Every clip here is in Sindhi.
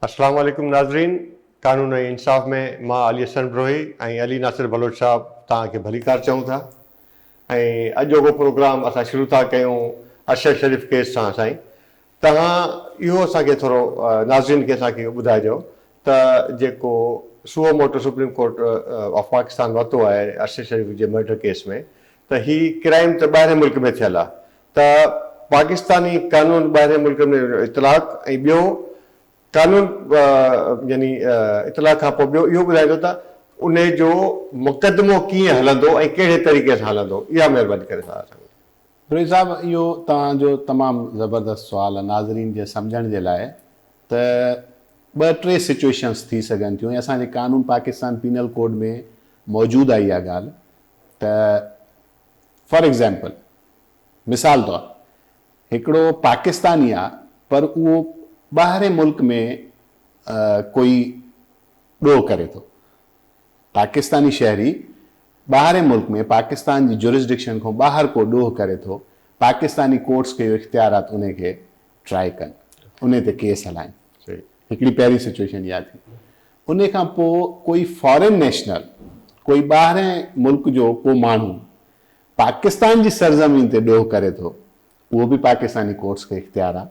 اسلام عليڪم ناظرين قانون ۽ انصاف ۾ مان علي حسن بروهي ۽ علي ناصر بلوچ صاحب توهان کي ڀليڪار چئون ٿا ۽ اڄوڪو پروگرام اسان شروع ٿا ڪيون ارشد شريف ڪيس سان سائين توهان اهو اسان کي ٿورو ناظرين کي اسان کي اهو ٻڌائجو ته جيڪو suo motu supreme court of Pakistan ورتو آهي ارشد شريف جي مرڊر ڪيس ۾ ته هي ڪرائيم ته ٻاهرين ملڪ ۾ ٿيل آهي ته پاڪستاني قانون ٻاهرين ملڪ ۾ اطلاق ۽ ٻيو قانون يعني اطلاع کان پوء ٻيو اهو ٻڌائجو ته انهي جو مقدمو ڪيئن هلندو ۽ ڪهڙي طريقي سان هلندو اها مهرباني ڪري اسان کي. بروهي صاحب اهو توهان جو تمام زبردست سوال آهي ناظرين جي سمجهڻ جي لاء ته ٻه ٽي سچوئيشنس ٿي سگهن ٿيون ۽ اسان جي قانون پاڪستان پينل ڪوڊ ۾ موجود آهي اها ڳالهه ته فار ايگزامپل مثال طور هڪڙو پاڪستاني آهي پر اهو ٻاهرين ملڪ ۾ ڪوئي ڏوهه ڪري ٿو پاڪستاني شهري ٻاهرين ملڪ ۾ پاڪستان جي جورسڊڪشن کان ٻاهر ڪو ڏوهه ڪري ٿو، پاڪستاني ڪورٽس کي اهو اختيار آهي ته انهي کي ٽرائي ڪن، انهي تي ڪيس هلائين. هڪڙي پهرين سچوئيشن اها ٿي. انهي کان پوء ڪوئي فارين نيشنل، ڪوئي ٻاهرين ملڪ جو ڪو ماڻهو پاڪستان جي سرزمين تي ڏوهه ڪري ٿو، اهو به پاڪستاني ڪورٽس کي اختيار آهي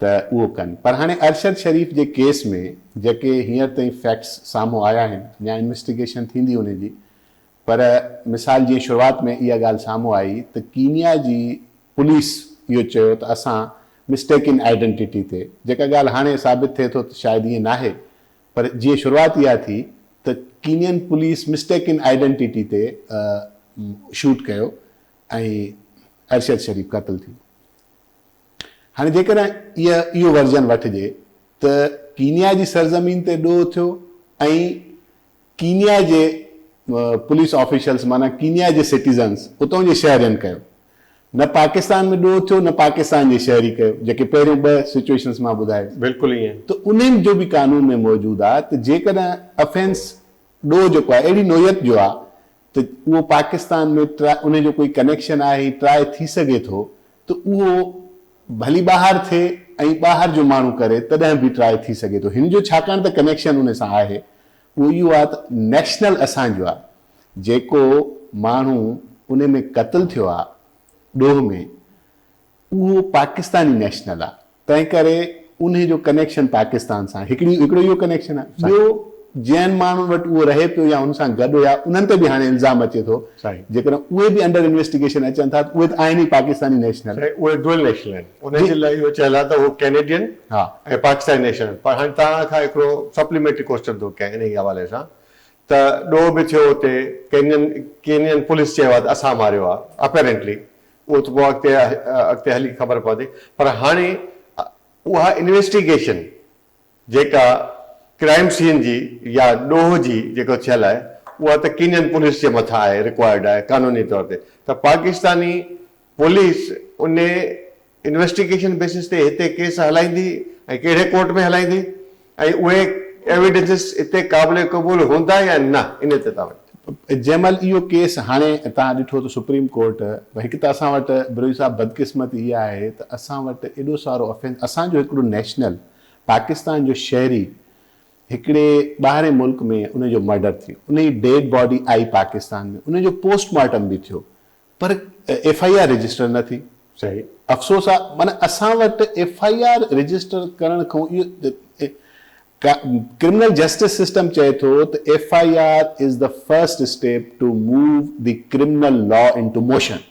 ته اهو ڪن. پر هاڻي ارشد شريف جي ڪيس ۾ جيڪي هينئر تائين فيڪٽس سامهون آيا آهن يا انويسٽيگيشن ٿيندي انهي جي پر مثال جيئن شروعات ۾ اها ڳالهه سامهون آئي ته ڪينيا جي پوليس اهو چيو ته اسان مسٽيڪ ان آئيڊنٽيٽي تي جيڪا ڳالهه هاڻي ثابت ٿئي ٿو ته شايد ائين ناهي پر جيئن شروعات اها ٿي ته ڪينين پوليس مسٽيڪ ان آئيڊنٽيٽي تي شوٽ ڪيو ۽ ارشد شريف قتل ٿي ويو. هاڻي جيڪڏهن اها اهو ورجن وٺجي ته ڪينيا جي سرزمين تي ڏوهه ٿيو ۽ ڪينيا جي پوليس آفيشلز معنيٰ ڪينيا جي سٽيزنز اتان جي شهرين ڪيو نه پاڪستان ۾ ڏوهه ٿيو نه پاڪستان جي شهري ڪيو جيڪي پهريون ٻه سچوئيشنز مان ٻڌايو بلڪل ائين. ته انهن جو به قانون ۾ موجود آهي ته جيڪڏهن افينس ڏوهه جيڪو آهي اهڙي نوعيت جو آهي ته اهو پاڪستان ۾ ٽرائي انهي جو ڪوئي ڪنيڪشن آهي ٽرائي ٿي سگهي ٿو ته اهو ڀلي ٻاهر ٿئي ۽ ٻاهر جو ماڻهو ڪري تڏهن به ٽرائي ٿي سگهي ٿو هن جو ڇاڪاڻ ته ڪنيڪشن انهي سان آهي اهو اهو آهي ته نيشنل اسان جو آهي جيڪو ماڻهو انهي ۾ قتل ٿيو آهي ڏوهه ۾ اهو پاڪستاني نيشنل آ تنهن ڪري انهي جو ڪنيڪشن پاڪستان سان هڪڙي هڪڙو اهو ڪنيڪشن آ ٻيو جنهن ماڻهن وٽ اهو رهي پيو يا ان سان گڏ هيا انهن تي به هاڻي الزام اچي ٿو جيڪڏهن اهي به انڊر انويسٽيگيشن اچن ٿا ته اهي ته آهن ئي پاڪستاني نيشنل. سائين اهي ڊوئل نيشنل آهن انهن جي لاء اهو چيل آ ته اهو ڪينيڊين ۽ پاڪستاني نيشنل پر هاڻي توهان کان هڪڙو سپليمينٽري ڪوسچن ٿو ڪيان انهي حوالي سان ته ڏوهه به ٿيو اتي ڪينين ڪينين پوليس چيو آ ته اسان ماريو آ اپيرنٽلي اهو ته پوء اڳتي اڳتي هلي خبر پوندي پر هاڻي اها انويسٽيگيشن جيڪا ڪرائيم سين جي يا ڏوهه جي جيڪو ٿيل آهي اها ته ڪينين پوليس جي مٿان آهي رڪوائرڊ آهي قانوني طور تي ته پاڪستاني پوليس ان انويسٽيگيشن بيسس تي هتي ڪيس هلائيندي ۽ ڪهڙي ڪورٽ ۾ هلائيندي ۽ اهي ايويڊنسز اتي قابل قبول هوندا يا نه ان تي توهان. جنهن مهل اهو ڪيس هاڻي توهان ڏٺو ته سپريم ڪورٽ هڪ ته اسان وٽ بروهي صاحب بدقسمتي اها آهي ته اسان وٽ ايڏو سارو افينس اسان جو هڪڙو نيشنل پاڪستان جو شهري هڪڙي ٻاهرين ملڪ ۾ ان جو مرڊر ٿي ويو ان جي ڊيڊ باڊي آئي پاڪستان ۾ ان جو پوسٽ مارٽم به ٿيو پر ايف I R register نه ٿي. صحيح. افسوس آ معنيٰ اسان وٽ ايف I R register ڪرڻ کان اهو ڪرمنل جسٽس سسٽم چئي ٿو ته F I R is the first step to move the criminal law into motion.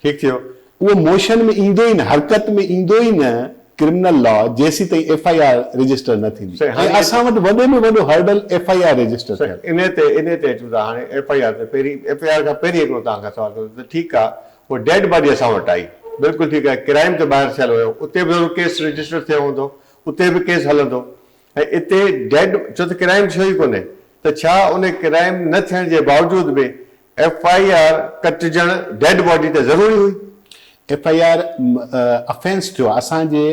ٺيڪ ٿيو. اهو موشن ۾ ايندو ئي نه، حرڪت ۾ ايندو ئي نه ڪرمنل لا جيسين تائين ايف I R register نه ٿيندي ۽ اسان وٽ وڏي ۾ وڏو hurdle F I R register ٿيل. انهي تي انهي تي اچون ٿا هاڻي ايف I R تي پهرين ايف I R کان پهرين هڪڙو توهان کان سوال ڪندس ته ٺيڪ آ اها ڊيڊ باڊي اسان وٽ آئي بلڪل ٺيڪ آهي ڪرائيم ته ٻاهر ٿيل هيو اتي به ضرور ڪيس رجسٽر ٿيو هوندو اتي به ڪيس هلندو ۽ اتي ڊيڊ ڇو ته ڪرائيم ٿيو ئي ڪونهي ته ڇا ان ڪرائيم نه ٿيڻ جي باوجود به ايف I R ڪٽجڻ ڊيڊ باڊي ته ضروري هئي. ايف I R offence ٿيو آهي اسان جي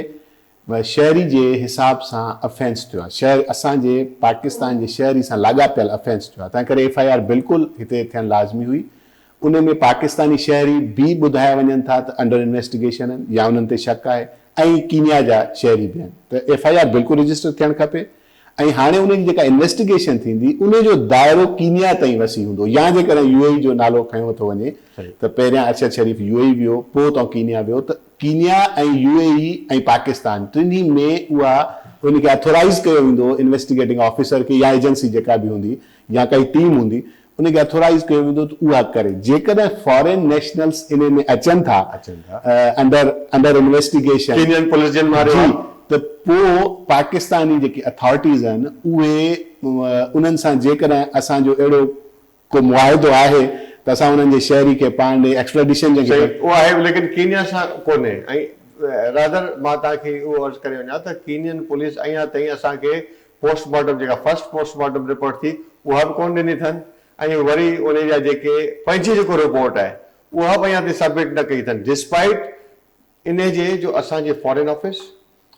شهري جي حساب سان افينس ٿيو آهي شهر اسان جي پاڪستان جي شهري سان لاڳاپيل افينس ٿيو آهي تنهن ڪري ايف I R بلڪل هتي ٿيڻ لازمي هئي ان ۾ پاڪستاني شهري به ٻڌايا وڃن ٿا ته انڊر انويسٽيگيشن آهن يا انهن تي شڪ آهي ۽ ڪينيا جا شهري به آهن ته ايف I R بلڪل رجسٽر ٿيڻ کپي. ۽ هاڻي ان جي جيڪا انويسٽيگيشن ٿيندي ان جو دائرو ڪينيا تائين وسيع هوندو يا جيڪڏهن يو اي اي جو نالو کنيو ٿو وڃي ته پهريان ارشد شريف يو اي اي ويو پوء اتان ڪينيا ويو ته ڪينيا ۽ يو اي اي ۽ پاڪستان ٽنهي ۾ اها ان کي اٿورائيز ڪيو ويندو انويسٽيگيٽنگ آفيسر کي يا ايجنسي جيڪا به هوندي يا ڪائي ٽيم هوندي ان کي اٿورائيز ڪيو ويندو ته اها ڪري جيڪڏهن فارين نيشنلز انهي ۾ اچن ٿا انڊر انڊر انويسٽيگيشن ڪينين پوليس جن ماريو جي ته پوء پاڪستاني جيڪي اٿارٽيز آهن اهي انهن سان جيڪڏهن اسان جو اهڙو ڪو معاهدو آهي ته اسان انهن جي شهري کي پاڻ ڏي ايڪسٽراڊيشن جنهن کي صحيح اهو آهي ليڪن ڪينيا سان ڪونهي ۽ رادر مان توهان کي اهو عرض ڪري وڃان ته ڪينين پوليس اڃا تائين اسان کي پوسٽ مارٽم جيڪا فرسٽ پوسٽ مارٽم رپورٽ ٿي اها به ڪونه ڏني اٿن ۽ وري انهي جا جيڪي پنهنجي جيڪو رپورٽ آهي اها به اڃا تائين سبمٽ نه ڪئي اٿن ڊسپائيٽ انهي جي جو اسان جي فارين آفيس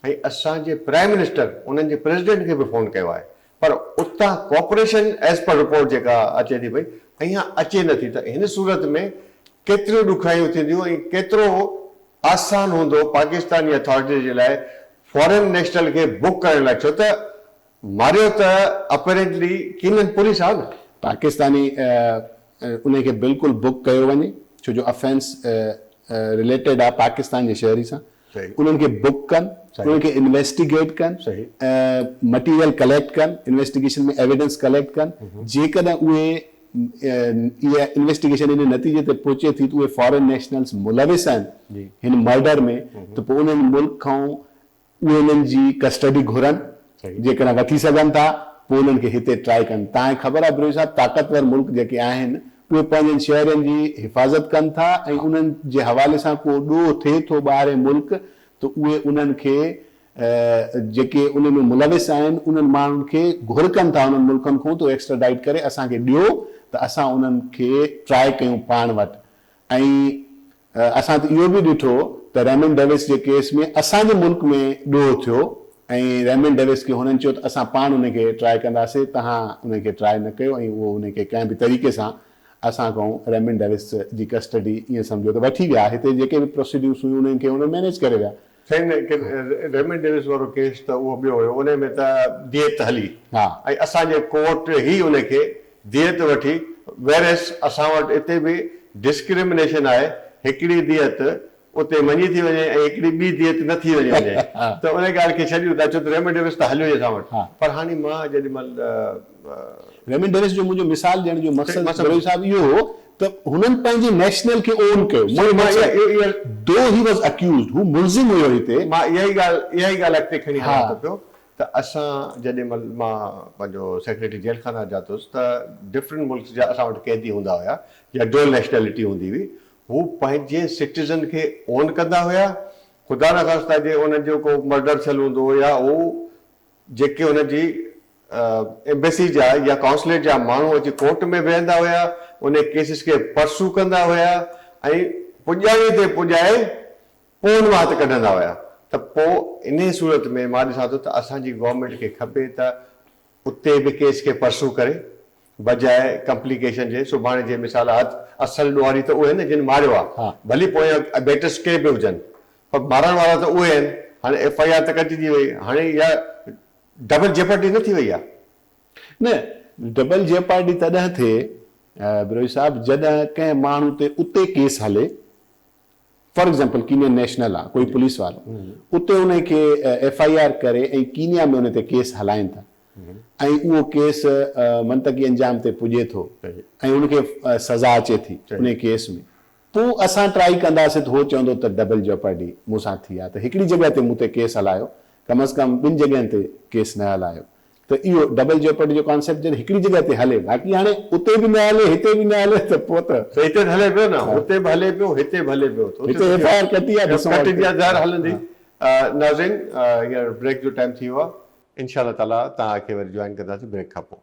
۽ اسان جي پرائم منسٽر انهن جي پريزيڊنٽ کي به فون ڪيو آهي پر اتان ڪوآپريشن ايز پر رپورٽ جيڪا اچي ٿي پئي اڃا اچي نه ٿي ته هن صورت ۾ ڪيتريون ڏکيائيون ٿينديون ۽ ڪيترو آسان هوندو پاڪستاني اٿارٽيز جي لاء فارين نيشنل کي بڪ ڪرڻ لاء ڇو ته ماريو ته اپيرنٽلي ڪينين پوليس آ نه. پاڪستاني انهي کي بلڪل بڪ ڪيو وڃي ڇو جو افينس رليٽيڊ آ پاڪستان جي شهري سان انهن کي بڪ ڪن انهن کي انويسٽيگيٽ ڪن مٽيريل ڪليڪٽ ڪن انويسٽيگيشن ۾ ايويڊنس ڪليڪٽ ڪن جيڪڏهن اهي اها انويسٽيگيشن ان نتيجي تي پهچي ٿي ته اهي فارين نيشنلز ملوث آهن هن مرڊر ۾ ته پوء انهن ملڪ کان اهي انهن جي ڪسٽڊي گهرن جيڪڏهن وٺي سگهن ٿا پوء انهن کي هتي ٽرائي ڪن. توهان کي خبر آهي بروهي صاحب طاقتور ملڪ جيڪي آهن اهي پنهنجن شهرين جي حفاظت ڪن ٿا ۽ انهن جي حوالي سان ڪو ڏوهه ٿئي ٿو ٻاهرين ملڪ ته اهي انهن کي جيڪي ان ۾ ملوث آهن انهن ماڻهن کي گهر ڪن ٿا انهن ملڪن کان ته ايڪسٽراڊائيٽ ڪري اسان کي ڏيو ته اسان انهن کي ٽرائي ڪيون پاڻ وٽ ۽ اسان ته اهو به ڏٺو ته ريمنڊ ڊيوس جي ڪيس ۾ اسان جي ملڪ ۾ ڏوهه ٿيو ۽ ريمنڊ ڊيوس کي هنن چيو ته اسان پاڻ ان کي ٽرائي ڪنداسي توهان ان کي ٽرائي نه ڪيو ۽ اهو ان کي ڪنهن به طريقي سان اسان کان ريمنڊ ڊيوس جي ڪسٽڊي ائين سمجهو ته وٺي ويا هتي جيڪي به پروسيڊنگس هيون انهن کي هن مينيج ڪري ويا. سائين ريمنڊ ڊيوس وارو ڪيس ته اهو ٻيو هيو انهي ۾ ته ديت هلي ۽ اسان جي ڪورٽ هي ان کي ديت وٺي ويرس اسان وٽ اتي به ڊسڪرمنيشن آهي هڪڙي ديت اتي مڃي ٿي وڃي ۽ هڪڙي ٻي ديت نه ٿي وڃي وڃي ته انهي ڳالهه کي ڇڏيون ٿا ڇو ته ريمنڊ ڊيوس ته هليو ئي اسان وٽ پر هاڻي مان جيڏي مهل ريمنڊ ڊيوس جو منهنجو مثال ڏيڻ جو مقصد بروهي صاحب اهو هو ته هنن پنهنجي نيشنل کي اون ڪيو دو هي واز اڪيوزڊ هو ملزم هيو هتي. مان اها ئي ڳالهه اها ئي ڳالهه اڳتي کڻي هلان ٿو پيو ته اسان جڏهن مهل مان پنهنجو سيڪريٽري جيل خانه جاتس ته ڊفرنٽ ملڪس جا اسان وٽ قيدي هوندا هيا يا ڊوئل نيشنلٽي هوندي هئي هو پنهنجي سٽيزن کي اون ڪندا هيا خدا نخواسته جي انهن جو ڪو مرڊر ٿيل هوندو هو يا هو جيڪي ان جي ايمبيسي جا يا قونصليٽ جا ماڻهو اچي ڪورٽ ۾ ويهندا هيا، انهي ڪيسز کي پرسو ڪندا هيا ۽ پڄاڻي تي پڄائي پوء ان مان هٿ ڪڍندا هيا ته پوء انهي صورت ۾ مان ڏسان ٿو ته اسان جي گورنمينٽ کي کپي ته اتي به ڪيس کي پرسو ڪري بجاء ڪمپليڪيشن جي سڀاڻي جي مثال هٿ اصل ڏوهاري ته اهي نه جن ماريو آ ڀلي پويان ابيٽس ڪي به هجن پر مارڻ وارا ته اهي آهن، هاڻي ايف I R ته ڪٽجي وئي، هاڻي اها ڊبل جيپرڊي نه ٿي وئي آهي؟ نه، ڊبل جيپرڊي تڏهن ٿئي بروهي صاحب جڏهن ڪنهن ماڻهو تي اتي ڪيس هلي، فار ايگزامپل ڪينين نيشنل آهي ڪوئي پوليس وارو، اتي ان کي ايف I R ڪري ۽ ڪينيا ۾ ان تي ڪيس هلائين ٿا ۽ اهو ڪيس منطقي انجام تي پڄي ٿو ۽ ان کي سزا اچي ٿي ان ڪيس ۾. پوء اسان ٽرائي ڪنداسين ته هو چوندو ته ڊبل جيوپرڊي مون سان ٿي آ ته هڪڙي جڳهه تي مون تي ڪيس هلايو ڪم از ڪم ٻن جڳهين تي ڪيس نه هلايو ته اهو ڊبل جيوپرڊي جو ڪانسيپٽ جڏهن هڪڙي جڳهه تي هلي باقي هاڻي اتي به نه هلي هتي به نه هلي ته پوء ته. ته هتي ته هلي پيو نه هتي به هلي پيو هتي به هلي پيو ته هتي ايف I R ڪٽي آ ڏسون اڳتي. ڪٽجي آ ظاهر هلندي. ناظرين هينئر بريڪ جو ٽائيم ٿي ويو آ انشاء الله تعالي توهان کي وري جوائن ڪنداسين بريڪ کان پوء.